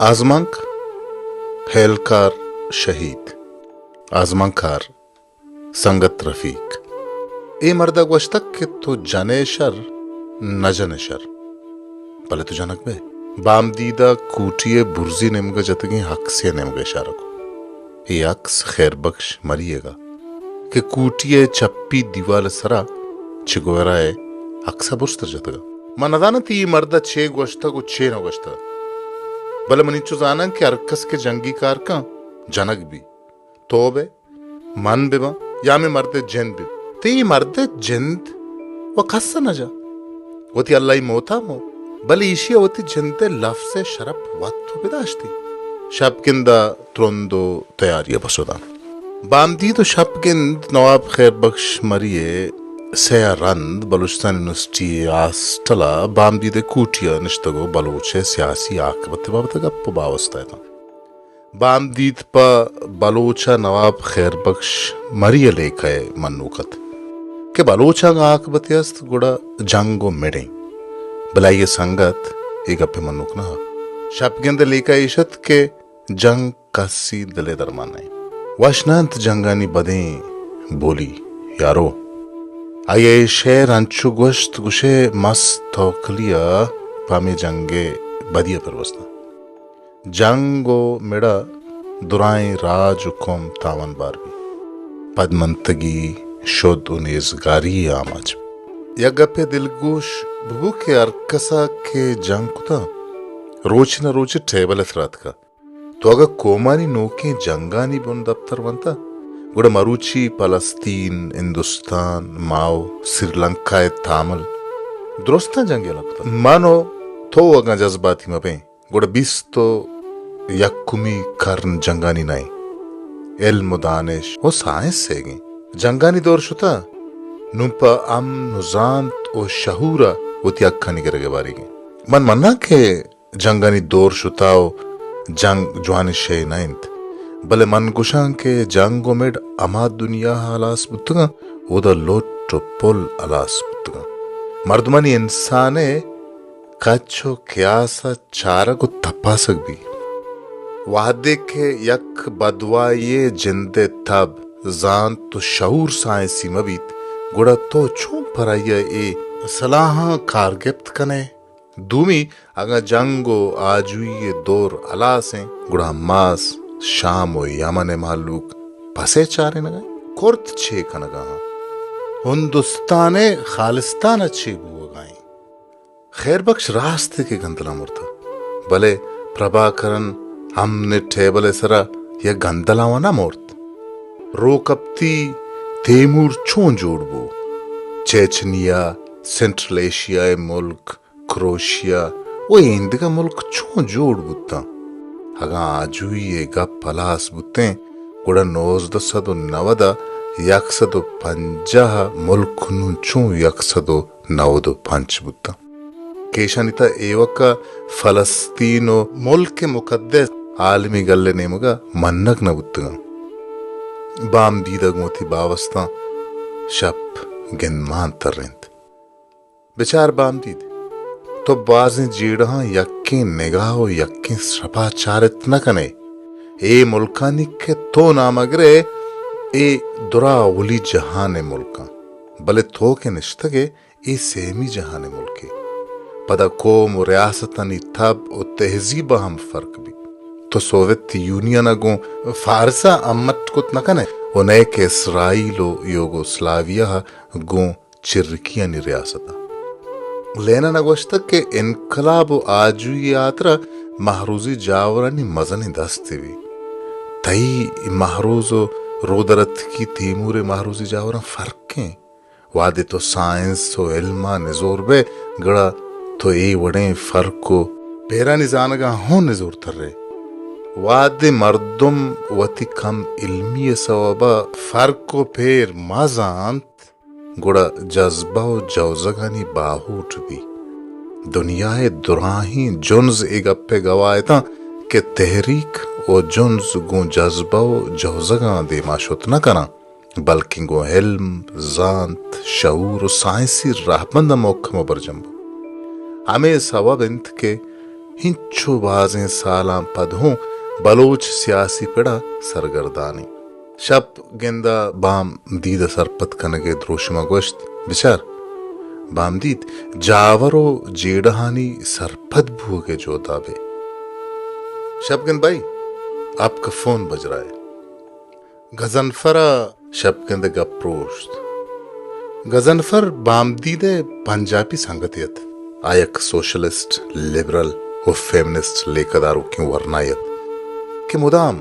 آزمانک، ہیلکار، شہید۔ آزمانکار، سنگت رفیق۔ اے مرد ءَ گوشتگ کہ تو جن ئے شر، نہ جن ئے شر، بلے تو جنگ بئے۔ بامدید ءَ کوٹی ءِ برزی نیمگ ءَ جتگیں اکسے ءِ نیمگ ءَ اشارہ کت۔ اے اکس خیر بخش مری ئیگ ءَ کہ کوٹی ءِ چپی دیوال ءِ سرا چگویرا ءِ اکس ءَ برز تر جتگ ءَ۔ من نزاناں تئی اے مرد ءَ چے گوشتگ ءُ چے نہ گوشتگ، بلے من اینچو زاناں کہ ہر کس کہ جنگی کار کن، جنگ بی۔ تو بئے، من بہ باں یا ہمے مرد ءِ جند بہ بی، تئی اے مرد ءِ جند ءَ کس ءَ نہ جا۔ وتی اللہ ءِ موت ءَ مو، بلے ایشی ءَ وتی جند ءِ لفظ ءِ شرپ وت ءَ بداشتی۔ شپگند ءَ ترند ءُ تیاری ءَ پسو دات۔ بامدید ءُ شپگند نواب خیر بخش مری ءِ سئے ءَ رند بلوچستان یونیورسٹی ءِ ہاسٹل ءَ بامدید ءِ کوٹی ءَ نشتگ ءُ بلوچ ءِ سیاسی آکبت ءِ بابت ءَ گپ ءُ باوست ءَ اتاں۔ بامدید پہ بلوچ ءَ نواب خیر بخش مری ءِ لیکہ ءِ منوک ات کہ بلوچاں اگاں آکبتے است گڑا جنگ ءُ مڑ ایں، بلے آئی ءِ سنگت اے گپ ءِ منوک نہ ات۔ شپگند ءِ لیکہ ایش ات کہ جنگ کسی دل ءِ درمان نہ ایں۔ وش نہ انت جنگانی بدیں بولی یارو۔ آئی ءَ اے شعر انچو گوشت گوشئے مست توکلی ءَ پہ ہمے جنگ ءِ بدی ءَ پر بستاں۔ جنگ ءُ مڑ ءَ درائیں راج ءُ قوم تاوان بار بیت۔ پدمنتگی، شد ءُ نیزگاری ءِ آماچ بیت۔ یک گپے دلگوش ببو کہ ہر کس ءَ کہ جنگ کتہ، روچے نہ روچے ٹیبل ءِ سرا اتکہ۔ تو اگاں قومانی نوکیں جنگانی بن دپتر ونتہ، گڑا مروچی پلستین، ہندوستان، ماؤ، سری لنکا ءِ تامل درستاں جنگ یلہ کتہ۔ من ءُ تو اگاں جذباتی مہ بیں، گڑا بیست ءُ یکمی کرن جنگانی نہ ایں۔ علم ءُ دانش ءُ سائنس ئیگ ایں۔ جنگانی دور شتہ، نوں پہ امن ءُ زانت ءُ شعور ءَ وتی حقانی گرگ ءِ باریگ ایں۔ من مناں کہ جنگانی دور شتہ ءُ جنگ جوانیں شے نہ انت، بلے من گوشاں کہ جنگ ءُ مڑ ہما دنیا ءَ ہلاس بوتگاں، اودا لٹ ءُ پل ہلاس بوتگاں۔ مردمانی انسان ءِ کچ ءُ کیاس ءَ چارگ ءُ تپاسگ بی۔ وہدے کہ یک بدواہی ءِ جند ءِ تب، زانت ءُ شعور سائنسی مہ بیت، گڑا تو چون پر آئی ءَ اے سلاہاں کار گپت کن ئے؟ دومی، اگاں جنگ ءُ آجوئی ءِ دور ہلاس ایں، گڑا ماس، شام ءُ یمن ءِ مہلوک پسے چارینگ ءَ ایں؟ کرد چے کنگ ءَ آں؟ ہندوستان ءِ خالستان ءَ چے بوگ ءَ ایں؟ خیر بخش راست کہ گندلاں مرتہ، بلے پربھاکرن امن ءِ ٹیبل ءِ سرا یک گندلاں وَ نہ مرت۔ روکپتی تیمور چون جوڑ بو؟ چیچنیا، سنٹرل ایشیا ءِ ملک، کروشیا ءُ ایندگہ ملک چون جوڑ بوتاں؟ اگاں آجوئی ءِ گپ ہلاس بوتیں، گڑا نوزدہ سد ءُ نود ءَ یک سد ءُ پنجاہ ملک نوں چون یک سد ءُ نود ءُ پنچ بوتاں؟ کہ ایشانی تہ ایوک ءَ فلسطین ءُ ملک مقدس عالمی گل ءِ نیمگ ءَ منگ نہ بوتگاں۔ بامدید ءَ گوں وتی باوستاں شپ گندمان ترینت۔ بچار بامدید، تو بازیں جیڑہاں یکیں نگاہ ءُ یکیں شپا چارت نہ کن ئے۔ اے ملکانی کہ تو نام ءَ گرئے، اے درا اولی جہان ءِ ملکاں، بلے تو کہ نشتگ ئے، اے سیمی جہان ءِ ملکے۔ پدا قوم ءُ ریاستانی تب ءُ تہذیب ءَ ہم فرق بیت۔ تو سوویت یونین ءَ گوں فارس ءَ ہمٹ کت نہ کن ئے ءُ نئے کہ اسرائیل ءُ یوگوسلاویا ءَ گوں چرکیانی ریاست ءَ۔ لینن ءَ گوشتگ کہ انقلاب ءُ آجوئی ءِ ہاترا مہروزی جاورانی مزنیں دستے بیت۔ تئی مہروز ءُ رودرتکی تیمور ءِ مہروزی جاوراں فرق ایں۔ وہدے تو سائنس ءُ علم ءَ نزور بئے، گڑا تو اے وڑیں فرق ءُ پیرانی زانگ ءَ ہوں نزورتر ئے۔ وہدے مردم وتی کم علمی ءِ سوب ءَ فرق ءُ پیر مہ زانت، گڑا جذبہ ءُ جوزگانی باہوٹ بی۔ دنیا ءِ دراہیں جنز اے گپ ءِ گواہ اتاں کہ تحریک ءُ جنز گوں جذبہ ءُ جوزگاں دیما شت نہ کناں، بلکیں گوں علم، زانت، شعور ءُ سائنسی رہبند ءَ مھکم ءُ برجم بو۔ ہمے سوب انت کہ ہنچو بازیں سالاں پد ہوں بلوچ سیاسی پڑ ءَ سرگردانی۔ شپ گند ءَ بامدید ءَ سرپد کنگ ءِ دروشم ءَ گوشت، بچار بامدید، جاور ءُ جیڑہانی سرپد بوگ ءِ جہد ءَ بئے۔ شپ گند بھائی، آپ کا فون بج رہا ہے۔ گزنفر ءَ شپ گند ءِ گپ پروشت۔ گزنفر بامدید ءِ پنجابی سنگتے ات۔ آ یک سوشلسٹ، لبرل ءُ فیمنسٹ لیکہ داروکیں ورنایے ات کہ مدام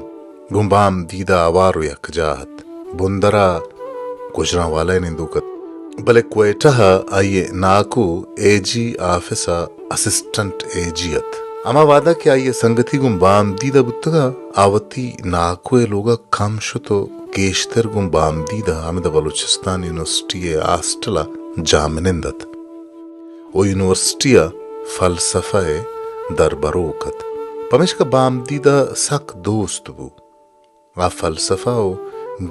گوں بامدید ءَ ہوار ءُ یکجاہ ات۔ بندر ءَ گوجرانوالہ ءِ نندوک ات، بلے کوئٹہ ءَ آئی ءِ ناکو اے جی آفس ءَ اسسٹنٹ اے جی ات۔ ہما وہد ءَ کہ آئی ءِ سنگتی گوں بامدید ءَ بوتگ ءَ، آ وتی ناکو ءِ لوگ ءَ کم شت ءُ گیشتر گوں بامدید ءَ ہمدا بلوچستان یونیورسٹی ءِ ہاسٹل ءَ جاہمنند ات ءُ یونیورسٹی ءَ فلسفہ ءِ دربروک ات، پمیشکا بامدید ءَ سک دوست بو۔ آ فلسفہ ءُ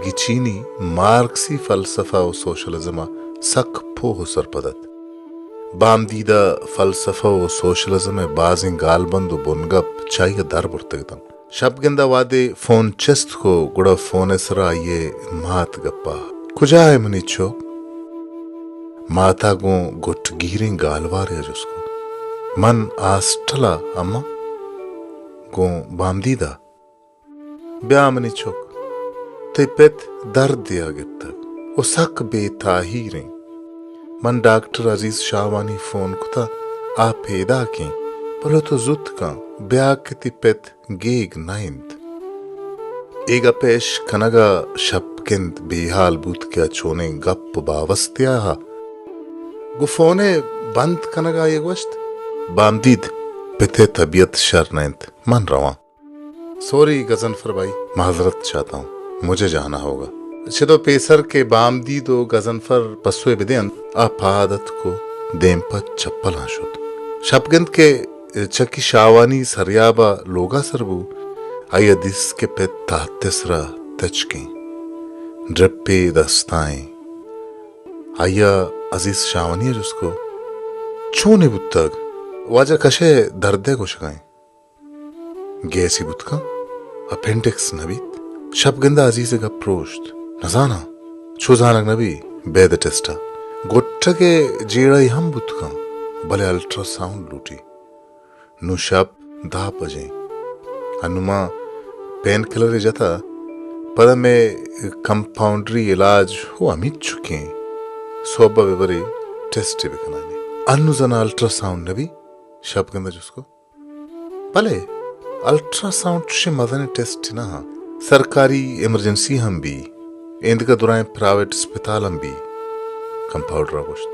گچینی مارکسی فلسفہ ءُ سوشلزم ءَ سک پوہ ءُ سرپد ات۔ بامدید ءَ فلسفہ ءُ سوشلزم ءِ بازیں گالبند ءُ بنگپ چہ آئی ءَ در برتگ اتنت۔ شپ گند ءَ وہدے فون چست کو، گڑا فون ءِ سرا آئی ءِ مات گپ ءَ، کجا ئے منی چک؟ مات ءَ گوں گٹگیریں گالوارے ءَ جست کو، من ہاسٹل ءَ اماں، گوں بامدید ءَ۔ بیا منی چک، تئی پت دردے ءَ گپتگ ءُ سک بے تاہیر اِنت۔ من ڈاکٹر عزیز شاہوانی فون کت ءَ، آ پیداک اِنت، بلے تو زوت کن، بیا کہ تئی پت گیگ نہ اِنت۔ اے گپ ءِ اشکنگ ءَ شپ گند بے ہال بوت کہ آ چونیں گپ ءُ باوستے ءَ۔ گوں فون ءِ بند کنگ ءَ آئی ءَ گوشت، بامدید، پت ءِ طبیعت شر نہ اِنت، من رواں۔ سوری گزنفر بھائی، معذرت چاہتا ہوں، مجھے جانا ہوگا۔ چدو پیسر کہ بامدید ءُ گزنفر پسوے بدینت، آ پاد اتک ءُ دیم پہ چپلاں شت۔ شپ گند کہ چکی شاہوانی سریاب ءَ لوگ ءَ سر بو، آئی ءَ دیست کہ پت تہت ءِ سرا تچک اِنت، ڈرپے دست ءَ اِنت۔ آئی ءَ عزیز شاہوانی ءَ جست کو، چون ئے بوتگ؟ واجہ کش ءِ درد ءِ گوشگ ءَ اِنت۔ گیسے بوت کن، اپینڈکس نہ بیت۔ شپ گند ءَ عزیز ءِ گپ پروشت۔ نزاناں، چو زانگ نہ بی، بید ٹیسٹ ءَ۔ گٹگ ءِ جیڑہ ئے ہم بوت کن، بلے الٹرا ساؤنڈ لوٹی۔ نوں شپ دہ بجیں۔ انوں ما پین کلرے جتا، پدا مئے کمپاؤنڈری علاج ہو ہمیچکیں۔ سہب ءَ ببرے ٹیسٹے بکنائینیں۔ انوں زاناں الٹرا ساؤنڈ نہ بی؟ شپ گند ءَ جست کو۔ بلے الٹرا ساؤنڈ چشیں مزنیں ٹیسٹ نہ اِنت۔ سرکاری ایمرجنسی ہم بی، ایندگہ درائیں پرائیویٹ اسپتال ہم بی، کمپاؤڈر ءَ گوشت۔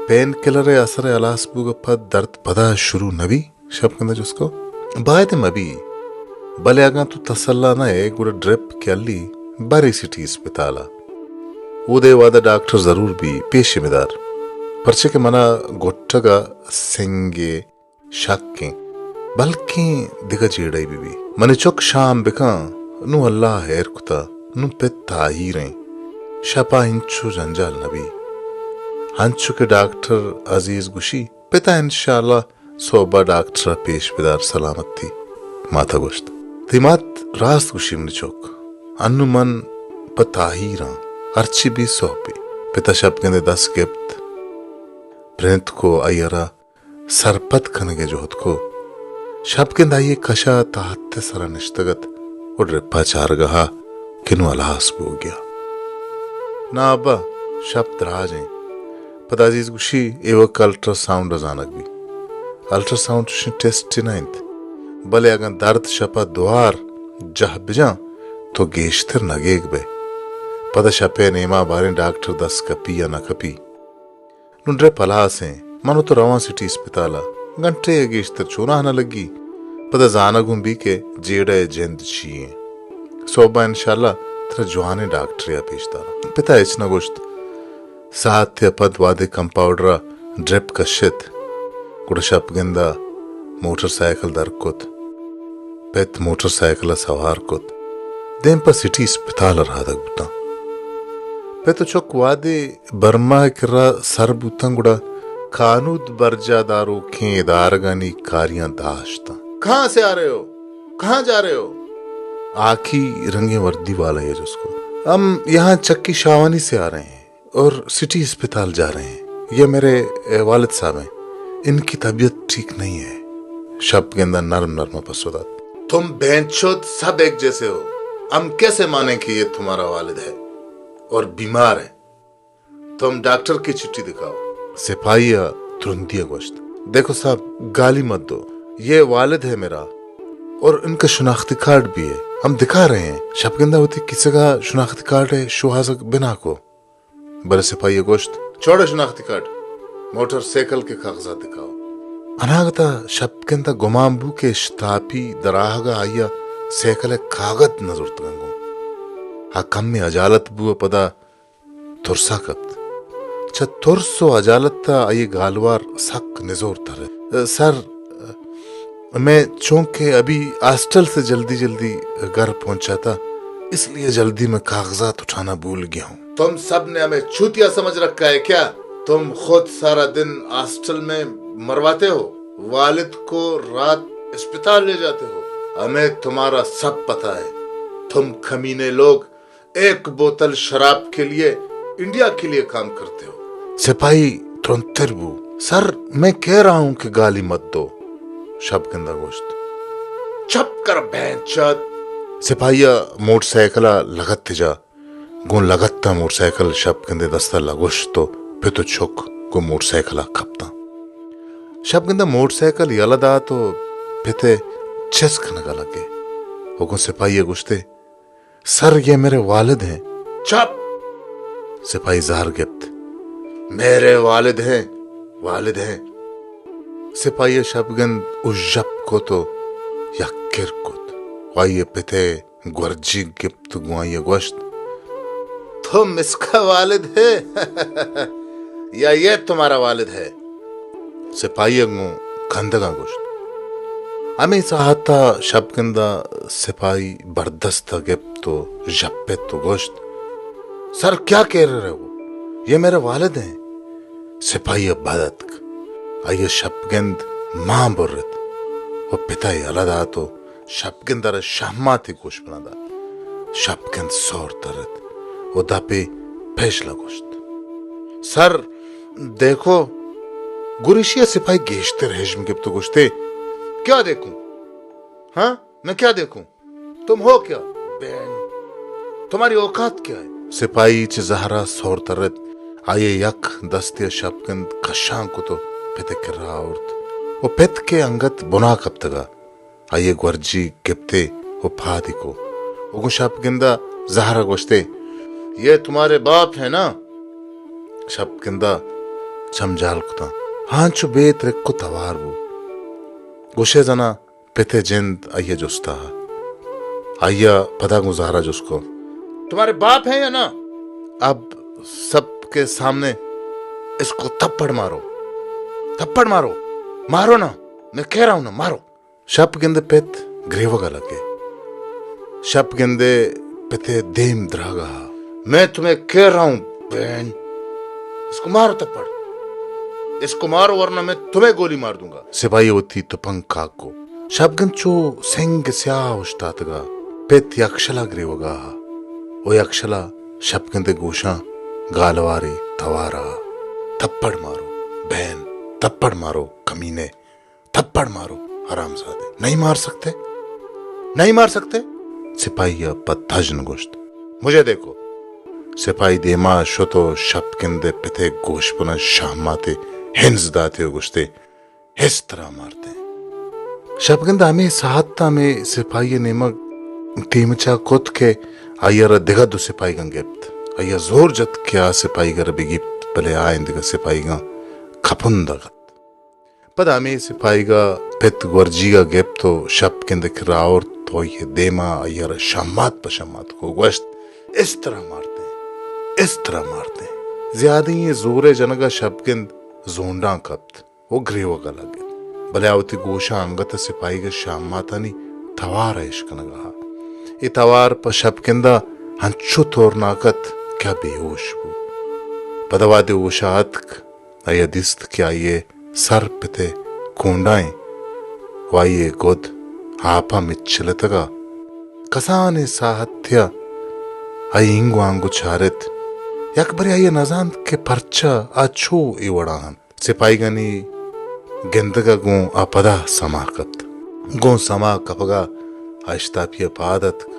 پین کلر ءِ اثر ءِ ہلاس بوگ ءَ پد درد پدا شروع نہ بی؟ شپ گند ءَ جست کو۔ باید مہ بی، بلے اگاں تو تسلا نہ ئے گڑا ڈرپ کہ ہلی، برے سٹی اسپتال ءَ۔ اود ءَ وہد ءَ ڈاکٹر ضرور بی، پیش ءَ بدار۔ پرچے کہ منا گٹگ ءَ سنگ ءِ شک اِنت، بلکیں دگہ جیڑہ ئے بہ بی۔ منی چک شام بکن، نوں اللہ ہیر کتہ، نوں پت تاہیر اِنت، شپ ءَ انچو جنجال نہ بی۔ انچو کہ ڈاکٹر عزیز گوشی، پت ءَ انشاءاللہ سہب ءَ ڈاکٹر ءَ پیش بدار سلامتی۔ مات ءَ گوشت، تئی مات راست گوشی منی چک، انوں من پہ تاہیر آں، ہرچی بی سہب بی۔ پت ءَ شپ گند ءِ دست گپت، پرنت کو آئی ءَ را سرپد کنگ ءِ جہد کو۔ شپ گند آئی ءِ کش ءَ تہت ءِ سرا نشتگ ات ءُ ڈرپ ءِ چارگ ءَ کہ نوں ہلاس بوگی ءَ۔ نا ابا، شپ دراج اِنت۔ پدا عزیز گوشی، ایوک الٹرا ساؤنڈ ءَ زانگ بی۔ الٹرا ساؤنڈ چشیں ٹیسٹے نہ اِنت، بلے اگاں درد شپ ءَ دوار جہ بجاں تو گیشتر نگیگ بئے۔ پدا شپ ءِ نیما باریں ڈاکٹر دست کپی یا نہ کپی۔ نوں ڈرپ ہلاس اِنت، من ءُ تو رواں سٹی اسپتال ءَ۔ گھنٹے ءَ گیشتر چوناہ نہ لگی، پدا زانگ اوں بی کہ جیڑہ ءِ جند چی اِنت۔ سہب ءَ انشاءاللہ ترا جوانیں ڈاکٹرے ءَ پیش داراں۔ پت ءَ ہچ نہ گوشت۔ ساعتے ءَ پد وہدے کمپاؤڈر ءَ ڈرپ کشت، گڑا شپ گند ءَ موٹر سائیکل در کت۔ پت موٹر سائیکل ءَ سوار کت، دیم پہ سٹی اسپتال ءَ رہادگ بوتاں۔ پت ءُ چک وہدے برما ءِ کرا سر بوتاں گڑا کانود برجاہ داروکیں ادارگانی کاریاں داشتاں۔ کہاں سے آ رہے ہو؟ کہاں جا رہے ہو؟ آخی رنگیں وردی والا یہ جس کو، ہم یہاں چکی شاوانی سے آ رہے ہیں اور سٹی اسپتال جا رہے ہیں۔ یہ میرے، اے، والد صاحب ہیں، ان کی طبیعت ٹھیک نہیں ہے۔ شپ گندا نرم نرم پسو دات۔ تم بہنچود سب ایک جیسے ہو، ہم کیسے مانیں کہ یہ تمہارا والد ہے اور بیمار ہے؟ تم ڈاکٹر کی چھٹی دکھاؤ۔ سپاہی ء ترندی ء گوشت، دیکھو صاحب، گالی مت دو، یہ والد ہے میرا اور ان کا شناختی کارڈ بھی ہے، ہم دکھا رہے ہیں۔ شپ گندا وتی کیسگ ء شناختی کارڈ ء شوہازگ بنا کو، بلے سپاہی ء گوشت، چھوڑو شناختی کارڈ، موٹر سائیکل کے کاغذات دکھاؤ۔ اناگتا شپ گندا گمان بو کہ اشتاپی دراہگ ء آئی ء سائیکل ء کاگد نہ زرتگ انت گوں۔ آ کمے اجالت بو ء پدا ترسا کپت۔ چہ ترس و اجالت ء آئی گالوار سک نزور ترت۔ سر، میں چونکہ ابھی ہاسٹل سے جلدی جلدی گھر پہنچا تھا، اس لیے جلدی میں کاغذات اٹھانا بھول گیا ہوں۔ تم سب نے ہمیں چوتیا سمجھ رکھا ہے کیا؟ تم خود سارا دن ہاسٹل میں مرواتے ہو، والد کو رات اسپتال لے جاتے ہو۔ ہمیں تمہارا سب پتہ ہے۔ تم کمینے لوگ ایک بوتل شراب کے لیے انڈیا کے لیے کام کرتے ہو۔ سپاہی ترندتر بو۔ سر، میں کہہ رہا ہوں کہ گالی مت دو، شپ گندا گوشت۔ چپ کر بہن چود۔ سپاہی ء موٹر سائیکل ء لگت جا، گوں لگت ء موٹر سائیکل شپ گندے دست ء لگوشت و پت و چک گوں موٹر سائیکل ء کپتاں۔ شپ گندا موٹر سائیکل یلہ دات و پت ء چست کنگ ء لگے و گوں سپاہی ء گوشتے، سر، یہ میرے والد ہیں۔ چپ! سپاہی زہر گپت۔ میرے والد ہیں، والد ہیں۔ سپاہی ء شپ گند و ژپ کت و یک کر کت و آئی ء پت ء گورجی گپت و گوں آئی ء گوشت، تم اس کا والد ہے یا یہ تمہارا والد ہے؟ سپاہی ء گوں کندگاں گوشت۔ ہمے ساعت ء شپ گند ء سپاہی بردست ء گپت و ژپت و گوشت، سر، کیا کہہ رہے ہو؟ یہ میرے والد ہیں۔ سپاہی ء بد اتک۔ آئی ء شپ گند مان برت و پت ء یلہ دات و شپ گند ء را شہماتے گوش بنا دات۔ شپ گند سور ترت و دپے پیشلا گوشت، سر، دیکھو۔ گریشی ء سپاہی گیشتر ہژم گپت و گوشتے، کیا دیکھوں؟ ہاں، میں کیا دیکھوں؟ تم ہو کیا؟ بین، تمہاری اوقات کیا ہے؟ سپاہی چہ زہر ء سور ترت، آئی ء یک دستے ء شپ گند کشان کت و پت ء کرا آورت و پت کہ انگت بنا کپتگ ء آئی ء گورجی گپتے و پادی کو و گوں شپ گندا زہر ء گوشتے، یہ تمہارے باپ ہیں نا؟ شپ گندا چم جال کتاں، ہانچو بے ترک و توار بو۔ گوشے زنا پت ء جند آئی ء جستا۔ آئی ء پدا گوں زہر ء جست کو، تمہارے باپ ہیں یا نا؟ اب سب کے سامنے اس کو تھپڑ مارو، تھپڑ مارو، مارو نا، میں کہہ رہا ہوں نا، مارو۔ شپ گندے پت گریوگا لگے۔ شپ گندے پتے دیم دراگا۔ میں تمہیں کہہ رہا ہوں، بہن، اس کو مارو تھپڑ۔ اس کو مارو ورنہ میں تمہیں گولی مار دوں گا۔ سپاہی وتی تپنگ کاک کو۔ شپ گند چو سنگ سیاہ اوشتاتگا۔ پت یکشلا گریوگا۔ او یکشلا شپ گندے گوشاں گالوارے توارا۔ تھپڑ مارو، بہن، تھپڑ مارو، کمینے۔ تھپڑ مارو، حرام زادے۔ نہیں مار سکتے؟ نہیں مار سکتے؟ سپاہی ء پہ تژن گوشت، مجھے دیکھو۔ سپاہی دیما شت و شپ گندے پتے گوش بنا شہماتے ہنز داتے و گوشتے، اس طرح مارتے ہیں۔ شپ گند ہمے ساعت ہمے سپاہی ء نیمگ تیمچا کت کہ آئی ء را دگہ دو سپاہیگاں گپت۔ آئی ء زور جت کہ آ سپاہیگ ء را بگیپت، بلے آ ایندگہ سپاہیگاں کپندگ ات۔ پدا ہمے سپاہیگا پت گورجیگا گپت و شپ گند کرا آورت و آئی دیما آئی را شمات پہ شمات کو گوشت، اس طرح مارتے ہیں، اس طرح مارتے ہیں۔ زیادہ یہ زورے جنگا شپ گند زونڈاں کپت و گریوگا لگت۔ بلے آ وتی گوشاں انگت سپاہیگ شماتانی توار اشکنگا۔ اے توار پہ شپ گندا ہنچو تورناک ات کہ آ بے ہوش بو۔ پدا وہدے ہوشا اتک، آئی ء دیست کہ آئی ء سر پت ء کونڈا انت ءُ آئی ءِ گد آپ ءَ مچلتگ ءَ کسانیں ساھتے ءَ آئی ءِ اینگو آنگو چارت۔ یکبرے آئی ءَ نزانت کہ پرچا آ چو اے وڑا اَنت۔ سپاھیگانی گندگ ءَ گوں آ پدا سما کپت۔ گوں سما کپگ ءَ آ اشتاپی ءَ پاد اتک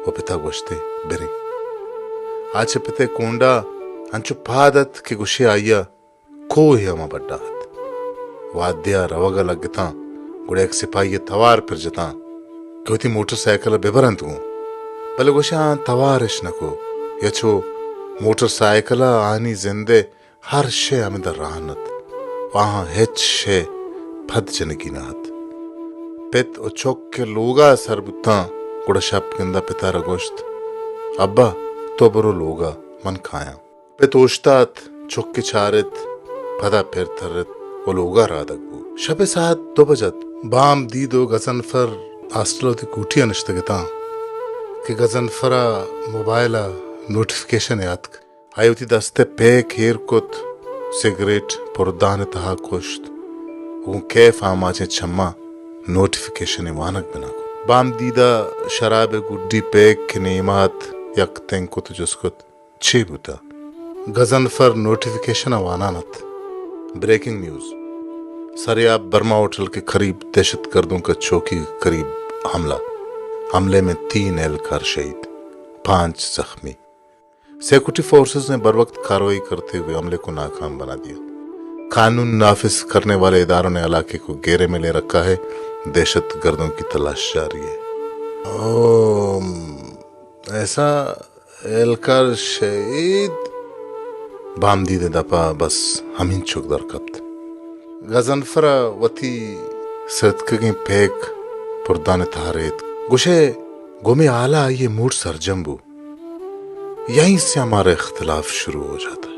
ءُ پت ءَ گوشت ئے، بریں۔ آ چہ پت ءِ کونڈ ءَ انچو پاد اتک کہ گوشے آئی ءَ کوہ ءِ ھما بڈا اَت۔ وھدے آ روگ ءَ لگتاں، گڑا یک سپاھی ءَ توار پر جتاں کہ وتی موٹر سائیکل ءَ بہ برنت گوں، بلے گوشے آھاں توار اِش نہ کو۔ یا چو موٹر سائیکل ءَ آھانی زند ءِ ھر شے ھمدا رھان اَت ءُ آھاں ھچ شے پد جنگی نہ اَت۔ پت ءُ چک کہ لوگ ءَ سر بوتاں، گڑا شپ گند ءَ پت ءَ را گوشت، ابا، تو برو لوگ ءَ، من کایاں۔ پت اوشتات، چک ءَ چارت، پدا پر ترت ءُ لوگ ءَ رھادگ بوت۔ شپ ءِ ساھت دو بج اَت۔ بامدید ءُ گزنفر ھاسٹل ءَ وتی کوٹی ءَ نشتگ اتاں کہ گزنفر ءَ موبائل ءَ نوٹیفکیشنے اتک۔ آئی ءَ وتی دست ءِ پیک ایر کت، سگریٹ پردان ءِ تھا کشت ءُ گوں کیف آماچیں چماں نوٹیفکیشنے وانگ بنا کت۔ بامدید ءَ شراب ءِ گڈی پیک کہ نیم ءَ اَت، یک تنک کت ءُ جست کت، چے بوتہ؟ گزنفر نوٹیفکیشن ءَ وانان اَت۔ Breaking news, Sariab Burma hotel کے قریب دہشت گردوں کا چوکی قریب حملہ، حملے میں تین اہلکار شہید، پانچ زخمی۔ سیکورٹی فورسز نے بروقت کارروائی کرتے ہوئے حملے کو ناکام بنا دیا۔ قانون نافذ کرنے والے اداروں نے علاقے کو گھیرے میں لے رکھا ہے، دہشت گردوں کی تلاش جاری ہے۔ او، ایسا اہلکار شہید۔ بامدید ءِ دپ ءَ بس ھمینچک در کپت۔ گزنفر ءَ وتی سرتکگیں پیک پردان ءِ تھا ریت۔ گوشئے گوں مئے ھال ءَ آئی ءِ موڈ سرجم بو۔ یہیں سے ہمارا اختلاف شروع ہو جاتا ہے۔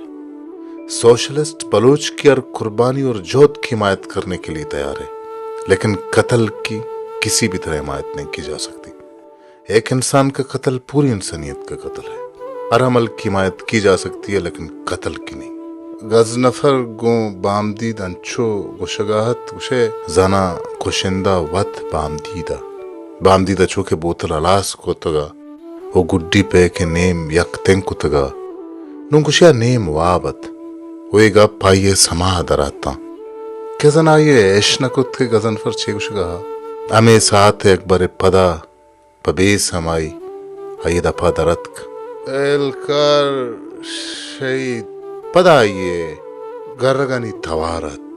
سوشلسٹ بلوچ کی ہر قربانی اور جہد کی حمایت کرنے کے لیے تیار ہے، لیکن قتل کی کسی بھی طرح حمایت نہیں کی جا سکتی۔ ایک انسان کا قتل پوری انسانیت کا قتل ہے۔ ہر عمل کی حمایت کی جا سکتی ہے، لیکن قتل کی نہیں۔ گزنفر گوں بامدید انچو گوشگا ات، گوشے، زنا کشندہ وت بامدید ء۔ بامدید ء چو کہ بوتل ہلاس کتگ ء گڈی پیک ء نیم یک تنک کتگ ء نوں گوشے آ نیم واب ات ء اے گپ آئی ء سما ء در اتاں کہ زنا آئی ء اش نہ کت کہ گزنفر چے گوشگا ات۔ ہمے ساعت ء یک برے پدا پہ بے سمائی آئی ء دپا در اتک۔ اہلکار شہید۔ پدا آئی ء گرگانی توار ات۔